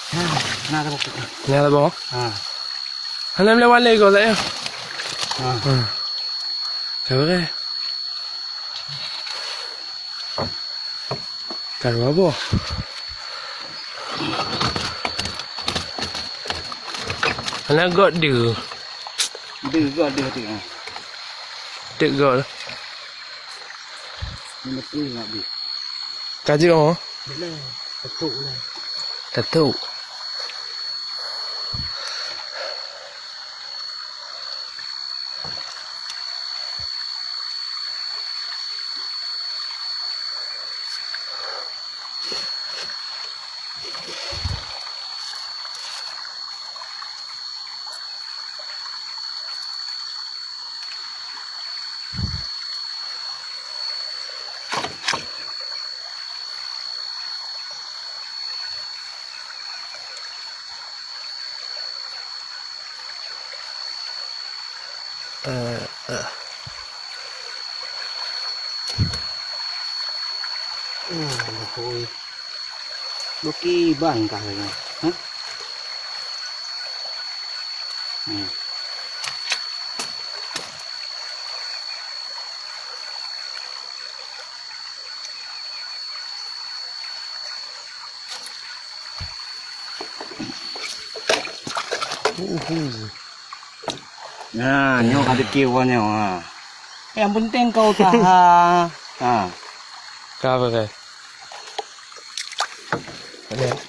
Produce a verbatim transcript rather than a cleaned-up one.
Ha, na ka dapat. Ni ada bawah. Ha. Hana boleh balik kau tak ya? Ha. Ha. Kau boleh. Ka dua boh. Hana göt deuh. Deuh göt deuh tu. Deuh göt. Ni betul nak deuh. Ka jeuet oh. Boleh. Tetuk lah. Tetuk. Eh, eh. Oh, hui. Buki ban kah lagi. Hah? Hmm. Uhu. Nah, nyoe ka dikir nyoe, ha. Yang penting kau usaha. Ha. Ka apa, Kai? Ada.